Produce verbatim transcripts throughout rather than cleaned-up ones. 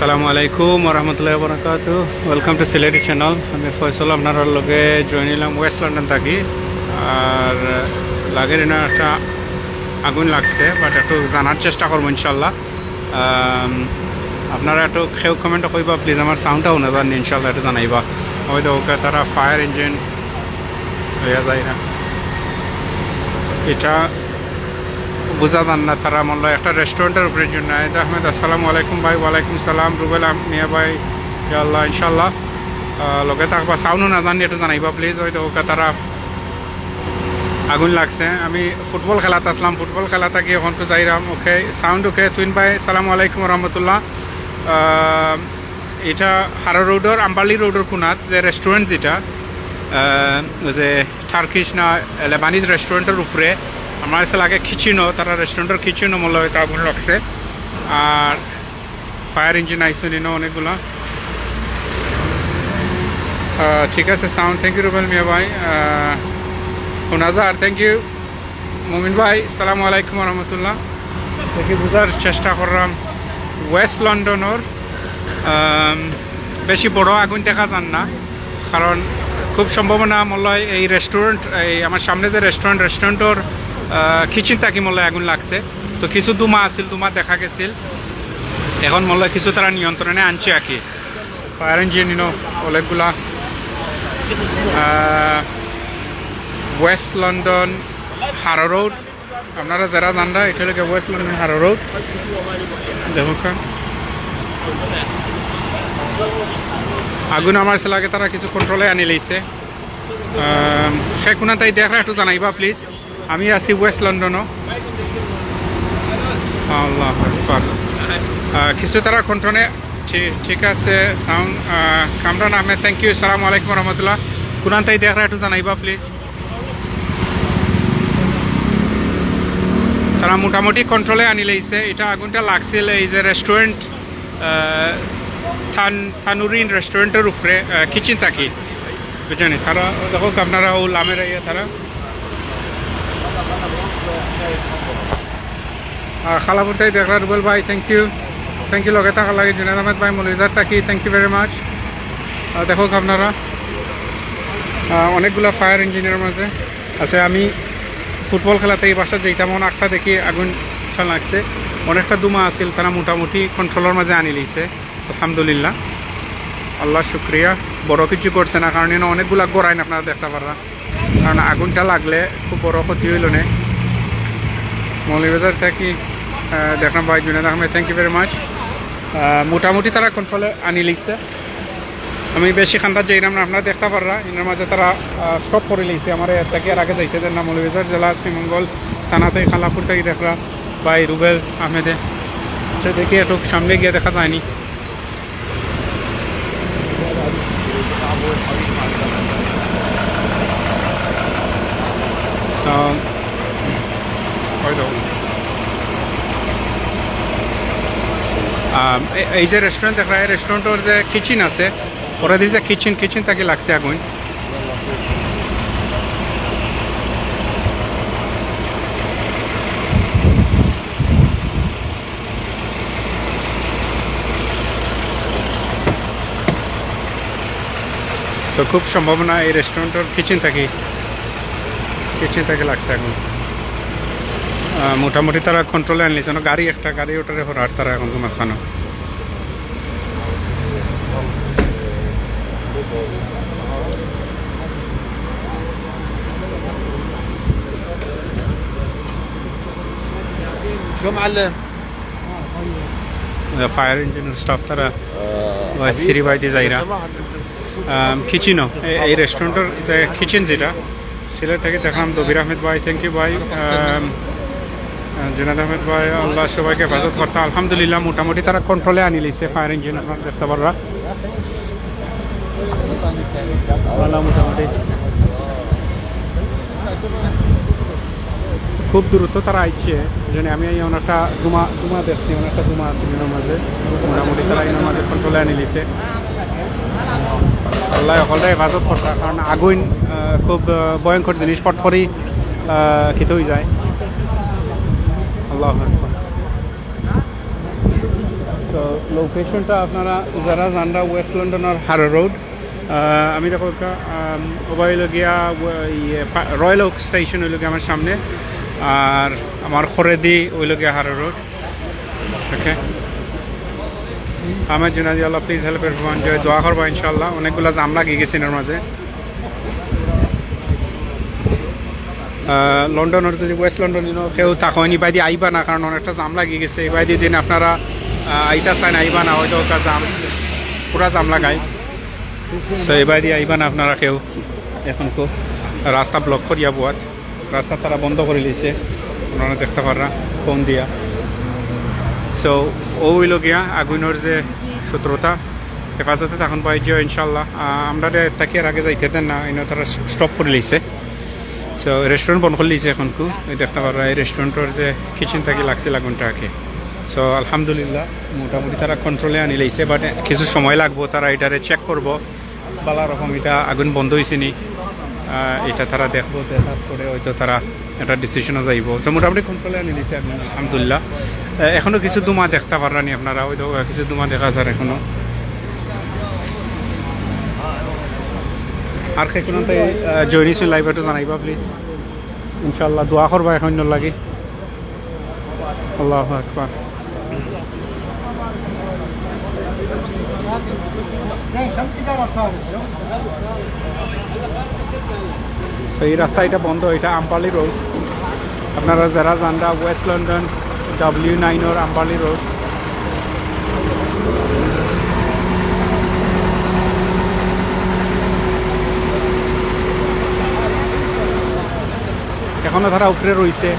আসসালামু আলাইকুম ওয়া রাহমাতুল্লাহি ওয়া বারাকাতুহু। Welcome to সিলেটি channel। আমি ফয়সল, আপনারার লগে join অইলাম ওয়েস্ট লন্ডন থাকি। আর লাগের ইনো একটা আগুন লাগছে, but একটু জানার চেষ্টা করমু ইনশাআল্লাহ। আম, আপনারা একটু কেউ comment কইবা please, আমার sound টা হুনা যার নি ইনশাআল্লাহ একটু জানাইবা। ওই দেখো তারা fire engine লইয়া যাইরা। ইটা বুঝা যার না, তারা মনে হয় একটা রেস্টুরেন্টের উপরে জন্য। আহেদ আহমেদ, আসসালামু আলাইকুম ভাই। ওয়ালাইকুম সালাম। রুবেল আহ-, মিয়া ভাই, ইয়া আল্লাহ, ইনশাআল্লাহ। আহ, লগে থাকবা, sound হুনা যার নি একটু জানাইবা please। ওই দেখো তারা আগুন লাগছে। আমি ফুটবল খেলাত আসলাম, ফুটবল খেলা থাকি এখন তো যাইরাম। OK, sound OK। তুইন ভাই, সালামু আলাইকুম রহমতুল্লাহ। আহ, ইটা হারো রোডর, আম্বালি রোডর কুনাত যে রেস্টুরেন্ট যেটা, আহ, ওই যে টার্কিশ না লেবানিজ রেস্টুরেন্টের উপরে, আমার কাছে লাগে কিচেনও, তারা রেস্টুরেন্টের কিচেনও মনে হয় আগুন লাগছে। আর fire engine আইসুন ইনো অনেকগুলা। আহ, ঠিক আছে, sound, thank you রুবেল মিয়া ভাই। আহ, হুনা যার, thank you। মুমিন ভাই, সালামু আলাইকুম রহমতুল্লাহ। দেখি বুঝার চেষ্টা করলাম ওয়েস্ট লন্ডনর, আম, বেশি বড় আগুন দেখা যার না, কারণ খুব সম্ভাবনা মনে হয় এই রেস্টুরেন্ট, এই আমার সামনে যে রেস্টুরেন্ট, রেস্টুরেন্টর, আহ, কিচেন থাকি মনে হয় আগুন লাগছে। তো কিছু ধুমা আছিল, ধুমা দেখা গেছিল। এখন মনে হয় কিছু তারা নিয়ন্ত্রণে আনছে আর কি। Fire engine ইনো অনেকগুলা। আহ, ওয়েস্ট লন্ডন হারো রোড, আপনারা যারা যানরা, ইটা লাগে ওয়েস্ট লন্ডন হারো রোড। দেখো কা, আগুন আমার কাছে লাগে তারা কিছু কন্ট্রোলে আনি লইছে। আম, সে কুনাত তাই দেখরা একটু জানাইবা please। আমি আছি ওয়েস্ট লন্ডনও। আল্লাহু আকবার। আহ, কিছু তারা কন্ট্রোলে, ঠিক, ঠিক আছে, sound, আহ, কামরান আহমেদ, thank you, সালামু আলাইকুম রহমতুল্লাহ। কুনান তাই দেখরা একটু জানাইবা please। তারা মোটামুটি কন্ট্রোলে আনি লইছে। ইটা আগুনটা লাগছিল এই যে রেস্টুরেন্ট, আহ, থান-, থানুরিন রেস্টুরেন্টের উপরে, আহ, কিচেন থাকি, বুঝছইন নি? তারা দেখো আপনারা ও লামের ইয়ে তারা। আহ, খালাপুর তাই দেখরা রুবেল ভাই, thank you, thank you লগে থাকার লাগি। জুনেদ আহমেদ ভাই মৌলভীবাজার থাকি, thank you very much। আহ, দেখো আপনারা, আহ, অনেকগুলা fire engine এর মাঝে আছে। আমি ফুটবল খেলাতে এই বাসা যেতাম, অখন একটা দেখি আগুন লাগছে, অনেকটা ধুমা আছিল, তারা মোটামুটি কন্ট্রোলের মাঝে আনি লইছে। আলহামদুলিল্লাহ, আল্লাহ শুক্রিয়া। বড় কিছু করছে না, কারণ ইনো অনেকগুলা গড়াইন আপনারা দেখতা পাররা, কারণ আগুনটা লাগলে খুব বড় ক্ষতি অইলো নে। মৌলভীবাজার থাকি, আহ, দেখলাম ভাই জুনেদ Ahmed, thank you very much। আহ, মোটামুটি তারা কন্ট্রোলে আনি লিখছে। আমি বেশি কান্দাত যাইরাম না, আপনারা দেখতা পাররা, ইনোর মাঝে তারা, আহ, স্টপ করি লইছে। আমার এর থাকি আর আগে যাইতে দেন না। মৌলভীবাজার জেলা শ্রীমঙ্গল থানা থাকি, খালাপুর থাকি দেখরা ভাই রুবেল আহমেদে। সে দেখি একটু সামনে গিয়া দেখা যায়নি। তো, ওই তো। আম, এ-, এই যে রেস্টুরেন্ট দেখরা, এই রেস্টুরেন্টর যে কিচেন আছে, ওরা দিছে কিচেন, কিচেন থাকি লাগছে আগুন। So, খুব সম্ভাবনা এই রেস্টুরেন্টর কিচেন থাকি, কিচেন থাকি লাগছে আগুন। আহ, মোটামুটি তারা কন্ট্রোলে আনলিছে, গাড়ি একটা, গাড়ি ওটারে হরার তারা এখন তো মাঝখানো। شو معلم؟ ফায়ার ইঞ্জিনের স্টাফ তারা ওই সিঁড়ি বাইতে যাইরা। আম, কিচেনও, এ-, এই রেস্টুরেন্টের যে কিচেন যেটা, সিলেট থেকে দেখলাম দবির আহমেদ ভাই, thank you ভাই। আম, আহ, জুনাদ আহমেদ ভাই, আল্লাহ সবাইকে হেফাজত করতা। আলহামদুলিল্লাহ, মোটামুটি তারা কন্ট্রোলে আনি লিছে ফায়ার ইঞ্জিন, আপনারা দেখতা পাররা। আল্লাহ মোটামুটি খুব দ্রুত তারা আইছে, এই জন্য আমি এই অনেকটা ধুমা, ধুমা দেখছি, অনেকটা ধুমা আছে ইনোর মাঝে। মোটামুটি তারা ইনোর মাঝে কন্ট্রোলে আনি লিছে। আল্লাহ সকলরে হেফাজত করতা, কারণ আগুন, আহ, খুব, আহ, ভয়ঙ্কর জিনিস, ফট করি, আহ, কিতা অই যায়। আল্লাহু আকবার। তো লোকেশনটা আপনারা যারা জানরা ওয়েস্ট লন্ডনর হারো রোড, আমি দেখো একটা, আম, ওবা অইলো গিয়া, ও-, ইয়ে, পা-, রয়্যাল ওক স্টেশন অইলো গিয়া আমার সামনে, আর আমার খরেদি অইলো গিয়া হারো রোড। ওকে, আমার জন্য আল্লাহ প্লিজ হেল্প এভরিওয়ান, যে দোয়া করবা ইনশাআল্লাহ। অনেকগুলা জাম লাগি গেছে এর মাঝে। আহ, লন্ডনর যদি ওয়েস্ট লন্ডন ইনো কেউ থাকইন, ইবাদি আইবা না, কারণ অনেকটা জাম লাগি গেছে। ইবাদি দিন আপনারা, আহ, আইতা চাইন, আইবা না, হয়তো ওটা জাম, পুরা জাম লাগাই। So ইবাদি আইবা না আপনারা কেউ, এখন তো রাস্তা ব্লক করিয়া বওয়াত, রাস্তা তারা বন্ধ করি লইছে, আপনারা দেখতা পাররা কোন দিয়া। So ও অইলো গিয়া আগুইনর যে সূত্রতা, হেফাজতে থাকইন পাই যে ইনশাআল্লাহ। আহ, আমরা দে-, তাকি আর আগে যাইতে দেন না, ইনো তারা স্টপ করি লইছে। So রেস্টুরেন্ট বন্ধ করি লইছে এখনকু। এই দেখতা পাররা এই রেস্টুরেন্টর যে কিচেন থাকি লাগছিল আগুনটা আগে। So আলহামদুলিল্লাহ, মোটামুটি তারা কন্ট্রোলে আনি লইছে, বাট কিছু সময় লাগবো, তারা এটারে চেক করবো, বালা রকম এটা আগুন বন্ধ অইছে নি। আহ, এটা তারা দেখবো, দেখার পরে হয়তো তারা একটা ডিসিশনও যাইবো। তো মোটামুটি কন্ট্রোলে আনি লইছে আগুন, আলহামদুলিল্লাহ। আহ, এখনো কিছু ধুমা দেখতা পাররা নি আপনারা, ওই তো, আহ, কিছু ধুমা দেখা যার এখনো। আর কে কোনো তাই, আহ, জয়েন অইছইন লাইভে একটু জানাইবা প্লিজ। ইনশাআল্লাহ দোয়া করবা এখন লাগি। আল্লাহু আকবার। So এই রাস্তা এটা বন্ধ, এটা আমপার্লি রোড। আপনারা যারা জানরা ওয়েস্ট লন্ডন ডাব্লিউ নাইনর আমপার্লি রোড। এখনো তারা উপরে রইছে,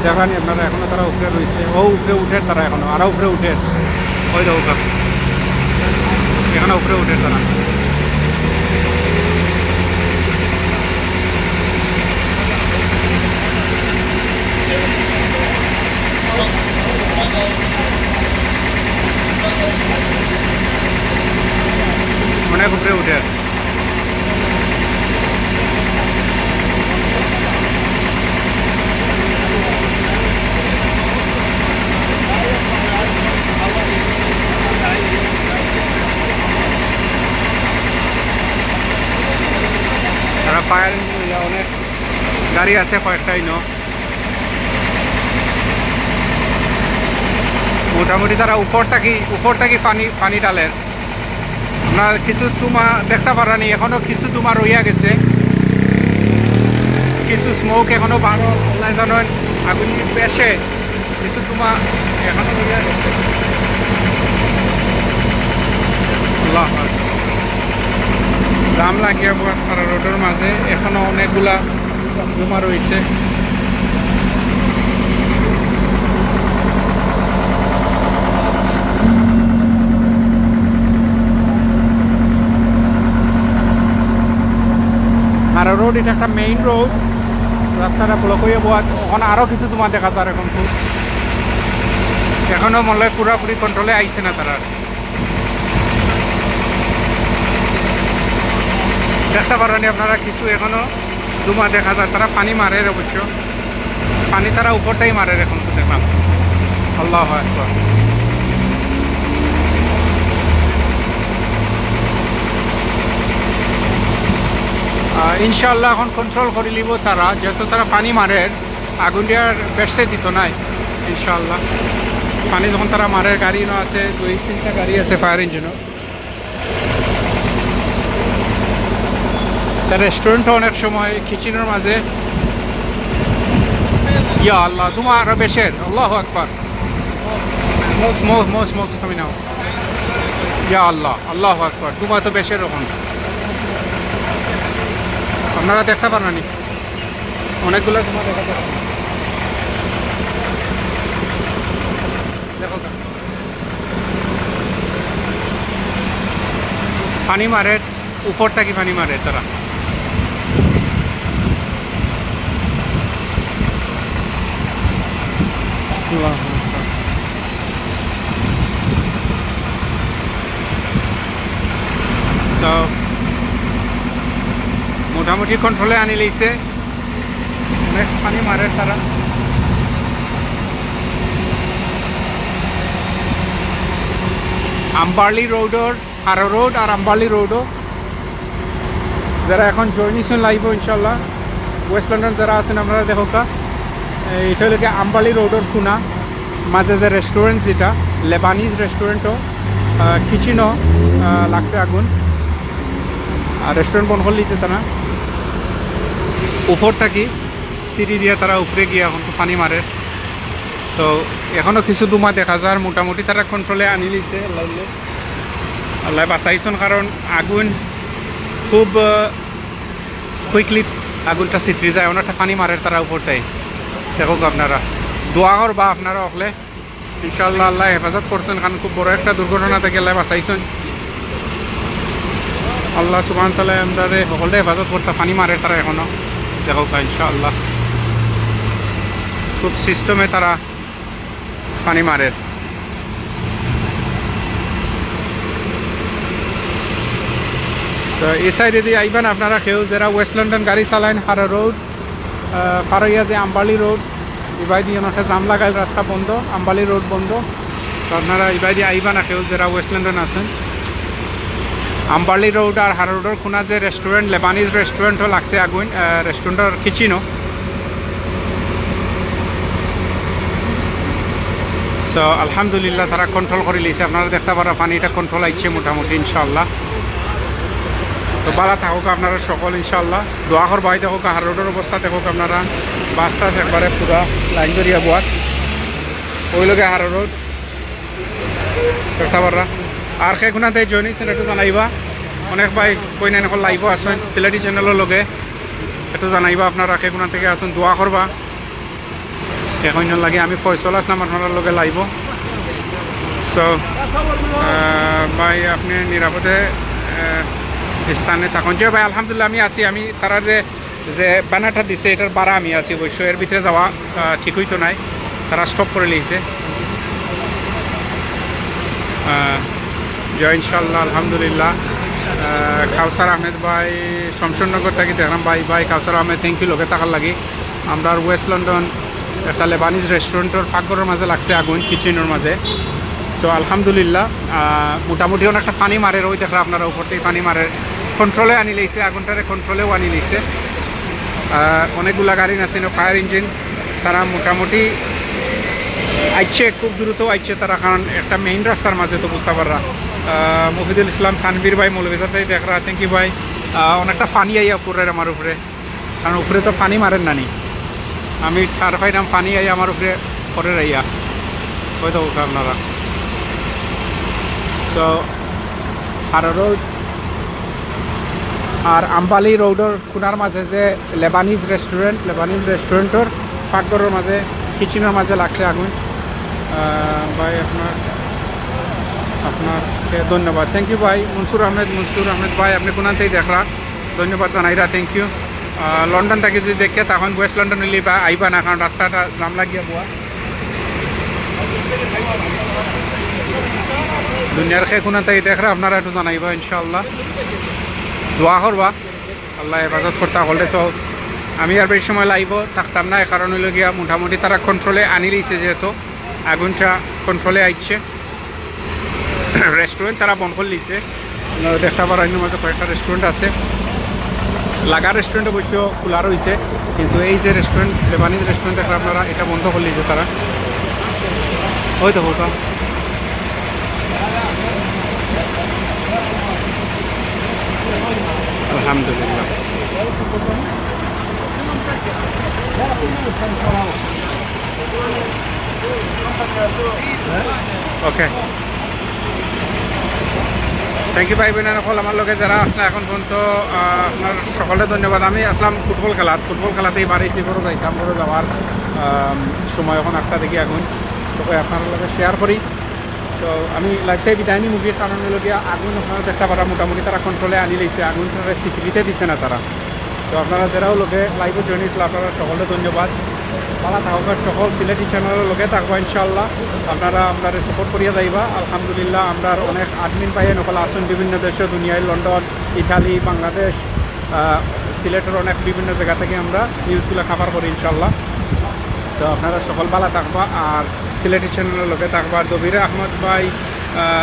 দেখরা নি আপনারা, এখনো তারা উপরে রইছে। ও উপরে উঠের তারা এখনো, আরো উপরে উঠের। ওই দেখো, এখনো উপরে উঠের তারা। অনেক উপরে উঠের। তারা ফায়ার ইঞ্জিন লইয়া অনেক গাড়ি আছে কয়েকটা ইনো। মোটামুটি তারা উপর থাকি, উপর থাকি পানি, পানি ঢালের। আপনারা কিছু ধুমা দেখতা পাররা নি, এখনো কিছু ধুমা রইয়া গেছে, কিছু স্মোক এখনো বারো, আল্লাহ জানইন আগুন বেশে, কিছু ধুমা এখনো রইয়া গেছে। আল্লাহ আকবার। জাম লাগিয়া বওয়াত খাড়া রোডর মাঝে এখনো অনেকগুলা জমা রইছে। আর রোড, এটা একটা মেইন রোড, রাস্তাটা ব্লক অইয়া বওয়াত। এখন আরো কিছু ধুমা দেখা যার এখন খুব, এখনো মনে হয় পুরাপুরি কন্ট্রোলে আইছে না তারা। দেখতা পাররা নি আপনারা কিছু এখনো ধুমা দেখা যার, তারা পানি মারের অবশ্য, পানি তারা উপরটাই মারের এখন তো দেখলাম। আল্লাহু আকবার। আহ, ইনশাআল্লাহ এখন কন্ট্রোল করি লিব তারা, যেহেতু তারা পানি মারের, আগুন দিয়ার বেশে দিত নাই ইনশাআল্লাহ। পানি যখন তারা মারের, গাড়ি ইনো আছে, দুই তিনটা গাড়ি আছে ফায়ার ইঞ্জিনও। তার রেস্টুরেন্টও অনেক সময় কিচেনর মাঝে। ইয়া আল্লাহ, ধুমা আরো বেশের। আল্লাহু আকবার। Smoke, smoke, smoke, smoke coming out. ইয়া আল্লাহ, আল্লাহু আকবার। ধুমা তো বেশের এখন। আপনারা দেখতা পাররা নি? অনেকগুলা ধুমা দেখা যার। দেখো। পানি মারের, উপর থাকি পানি মারের তারা। আল্লাহু আকবার। So, মোটামুটি কন্ট্রোলে আনি লইছে। অনেক পানি মারের তারা। আমবার্লি রোডর, হারো রোড আর আমবার্লি রোডও যারা এখন জয়েন হইছেন লাইভও ইনশাল্লাহ, ওয়েস্ট লন্ডন যারা আছেন আপনারা দেখউক্কা, এইটা হইল কি আমবার্লি রোডর খুনা মাঝে যে রেস্টুরেন্ট, যেটা লেবানিজ রেস্টুরেন্টও, কিচেনও লাগছে আগুন। আর রেস্টুরেন্ট বন্ধ করলিছে তারা, উপর থাকি সিঁড়ি দিয়া তারা উপরে গিয়া এখন তো পানি মারের। তো এখনো কিছু ধুমা দেখা যার, মোটামুটি তারা কন্ট্রোলে আনি লিছে। আল্লাহ, আল্লাহ বাঁচাইছন, কারণ আগুন খুব কুইকলি আগুনটা ছিত্রি যায়, অনেকটা পানি মারের তারা উপরটাই। দেখউক আপনারা, দোয়া করবা আপনারা হকলে। ইনশাআল্লাহ আল্লাহ হেফাজত করছেন, কারণ খুব বড় একটা দুর্ঘটনা থাকি আল্লাহ বাঁচাইছন। আল্লাহ সুবহানাহু ওয়া তাআলা আমরারে হকলরে হেফাজত করতা, পানি মারের তারা এখনো। দেখউক্কা ইনশাআল্লাহ, খুব সিস্টেমে তারা পানি মারের। তো এই সাইডেদি আইবেন আপনারা কেউ যারা ওয়েস্ট লন্ডন গাড়ি চালাইন, হারো রোড, আহ, পার অইয়া যে আমবার্লি রোড, ইবায়দি অনেকটা জাম লাগাইল, রাস্তা বন্ধ, আমবার্লি রোড বন্ধ। তো আপনারা ইবায়দি আইবা না কেউ যারা ওয়েস্ট লন্ডন আছেন। আমবার্লি রোড আর হারো রোডর খুনা যে রেস্টুরেন্ট, লেবানিজ রেস্টুরেন্টও লাগছে আগুন, আহ, রেস্টুরেন্টর কিচেনও। তো আলহামদুলিল্লাহ তারা কন্ট্রোল করি লিছে। আপনারা দেখতা পারা পানিটা কন্ট্রোল আইছে মোটামুটি ইনশাআল্লাহ। তো ভালা থাকউক আপনারা সকল ইনশাআল্লাহ। দোয়া করবা, এই দেখউক্কা হারো রোডর অবস্থা দেখউক্কা আপনারা, বাস টাস একবারে পুরা লাইন ধরিয়া বওয়াত। ওই লগে হারো রোড দেখতা পাররা। আর কে কুনাতে জয়েন হইছেন একটু জানাইবা। অনেক ভাই কইন না, এখন লাইভও আছেন সিলেটি চ্যানেলর লগে, একটু জানাইবা আপনারা কে কুনা থাকি আছেন, দোয়া করবা। এখন লাগে আমি ফয়সল আসলাম আপনারার লগে লাইভও। সো ভাই, আপনি নিরাপদে আহ, স্থানে থাকুন। জি ভাই, আলহামদুলিল্লাহ আমি আছি। আমি তারার যে, যে ব্যানারটা দিছে, এটার বারা আমি আছি অবশ্য, এর ভিতরে যাওয়া আহ, ঠিক হইতো নাই, তারা স্টপ করি লিছে। আহ, জি ইনশাআল্লাহ, আলহামদুলিল্লাহ। আহ, কাউসার আহমেদ ভাই, শমশেরনগর থাকি দেখলাম ভাই, ভাই কাউসার আহমেদ, থ্যাংক ইউ লগে থাকার লাগি। আমরার ওয়েস্ট লন্ডন একটা লেবানিজ রেস্টুরেন্টর পাকঘরর মাঝে লাগছে আগুন, কিচেনর মাঝে। তো আলহামদুলিল্লাহ, আহ, মোটামুটি অনেকটা পানি মারের, ওই দেখরা আপনারা উপরতেই পানি মারের, কন্ট্রোলে আনি লিছে, আগুনটারে কন্ট্রোলেও আনি লিছে। আহ, অনেকগুলা গাড়ি আছে, ফায়ার ইঞ্জিন, তারা মোটামুটি আইছে, খুব দ্রুত আইছে তারা, কারণ একটা মেইন রাস্তার মাঝে তো বুঝতা পাররা। আহ, মফিদুল ইসলাম তানভীর ভাই মৌলভীবাজার থাকি দেখরা, থ্যাংক ইউ ভাই। আহ, অনেকটা পানি আইয়া পড়ের আমার উপরে, কারণ উপরে তো পানি মারের নানি, আমি ঠার পাইলাম পানি আইয়া আমার উপরে পড়ের আইয়া। ওই তো আপনারা, সো হারো রোড আর আমবার্লি রোডর খুনার মাঝে যে লেবানিজ রেস্টুরেন্ট, লেবানিজ রেস্টুরেন্টর পাকঘরর মাঝে, কিচেনর মাঝে লাগছে আগুন। আহ, ভাই আপনার, আপনাকে ধন্যবাদ, থ্যাংক ইউ ভাই। মনসুর আহমেদ, মনসুর আহমেদ ভাই, আপনি কোনান থাকি দেখরা, ধন্যবাদ জানাইরা, থ্যাংক ইউ। আহ, লন্ডন থাকি যদি দেখে তখন ওয়েস্ট লন্ডন হইলে বা আইবা না, কারণ রাস্তাটা জাম লাগিয়া বওয়া। দুনিয়ার কে কুনান থাকি দেখরা আপনারা একটু জানাইবা ইনশাআল্লাহ, দোয়া করবা। আল্লাহ হেফাজত করতা হকলরে। তো আমি আর বেশি সময় লাইভও থাকতাম না, কারণ হইল গিয়া মোটামুটি তারা কন্ট্রোলে আনি লিছে, যেহেতু আগুনটা কন্ট্রোলে আইছে। রেস্টুরেন্ট তারা বন্ধ করি লিছে। আপনারা দেখতা পাররা, এর মাঝে কয়েকটা রেস্টুরেন্ট আছে, লাগা রেস্টুরেন্ট অবশ্য খোলা রইছে, কিন্তু এই যে রেস্টুরেন্ট, লেবানিজ রেস্টুরেন্ট দেখরা আপনারা, এটা বন্ধ করি লিছে তারা। ওই তো ওটা। আলহামদুলিল্লাহ। ওকে, থ্যাংক ইউ ভাই বোন হকল, আমার লগে যারা আছলা এখন পর্যন্ত, আহ, আপনার সকলরে ধন্যবাদ। আমি আসলাম ফুটবল খেলাত, ফুটবল খেলাতেই বাড়িছি, বড় যাইতাম, বড় যাওয়ার আহ, সময় এখন আটটা থাকি আগুন। তো আপনার লগে শেয়ার করি। তো আমি লাইভটাই বিদায় নিমুগি, কারণ হইল গিয়া আগুন আপনারা দেখতা পাররা মোটামুটি তারা কন্ট্রোলে আনি লিছে, আগুনটারে ছিত্রিতে দিছে না তারা। তো আপনারা যারাও লগে লাইভও জয়েন হইছলা, আপনারা সকলরে ধন্যবাদ। ভালা থাকউক্কা সকল, সিলেটি চ্যানেলর লগে থাকবা ইনশাআল্লাহ। আপনারা আমরারে সাপোর্ট করিয়া যাইবা। আলহামদুলিল্লাহ, আমরার অনেক অ্যাডমিন ভাইয়াইন হকল আছইন বিভিন্ন দেশে, দুনিয়ার লন্ডন, ইটালি, বাংলাদেশ, আহ, সিলেটর অনেক বিভিন্ন জায়গা থাকি আমরা নিউজগুলা কভার করি ইনশাআল্লাহ। তো আপনারা সকল ভালা থাকবা, আর সিলেটি চ্যানেলর লগে থাকবা। দবির আহমদ ভাই,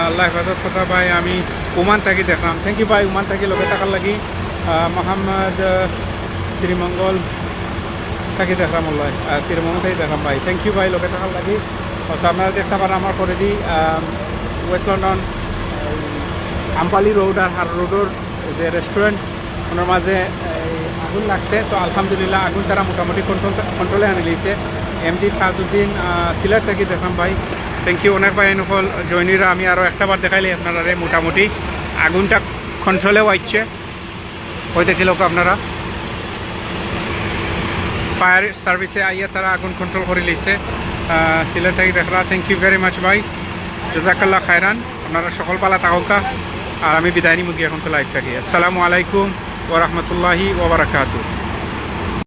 আল্লাহ হেফাজত করতা ভাই। আমি ওমান থাকি দেখলাম, থ্যাংক ইউ ভাই। ওমান থাকি লগে থাকার লাগি। আহ, মোহাম্মদ, আহ, শ্রীমঙ্গল থাকি দেখলাম, আল্লাহ, আহ, শ্রীমঙ্গল থাকি দেখলাম ভাই, থ্যাংক ইউ ভাই লগে থাকার লাগি। আচ্ছা, আপনারা দেখতা পাররা আমার পরেদি, আহ, ওয়েস্ট লন্ডন, আহ, আমপালি রোড আর হার রোডর যে রেস্টুরেন্ট, ওনার মাঝে এই আগুন লাগছে। তো আলহামদুলিল্লাহ, আগুন তারা মোটামুটি কন্ট্রোল, কন্ট্রোলে আনি লইছে। এমডি তাজউদ্দিন, আহ, সিলেট থাকি দেখলাম ভাই, থ্যাংক ইউ। অনেক ভাই এনকল জয়নিরা, আমি আরও একটা বার দেখাইলে আপনারা মোটামুটি আগুনটা কন্ট্রোলেও আইচ্ছে। ওই দেখিল আপনারা, ফায়ার সার্ভিসে আইয়া তারা আগুন কন্ট্রোল করি লইছে। আহ, সিলেট থাকি দেখরা, থ্যাংক ইউ ভেরি মাচ ভাই, জাজাকাল্লাহ খায়রান। আপনারা সকল ভালা থাকউক্কা, আর আমি বিদায় নিমু গিয়া এখন লাইভ থাকি। আসসালামু আলাইকুম ওয়া রাহমাতুল্লাহি ওয়া বারাকাতুহু।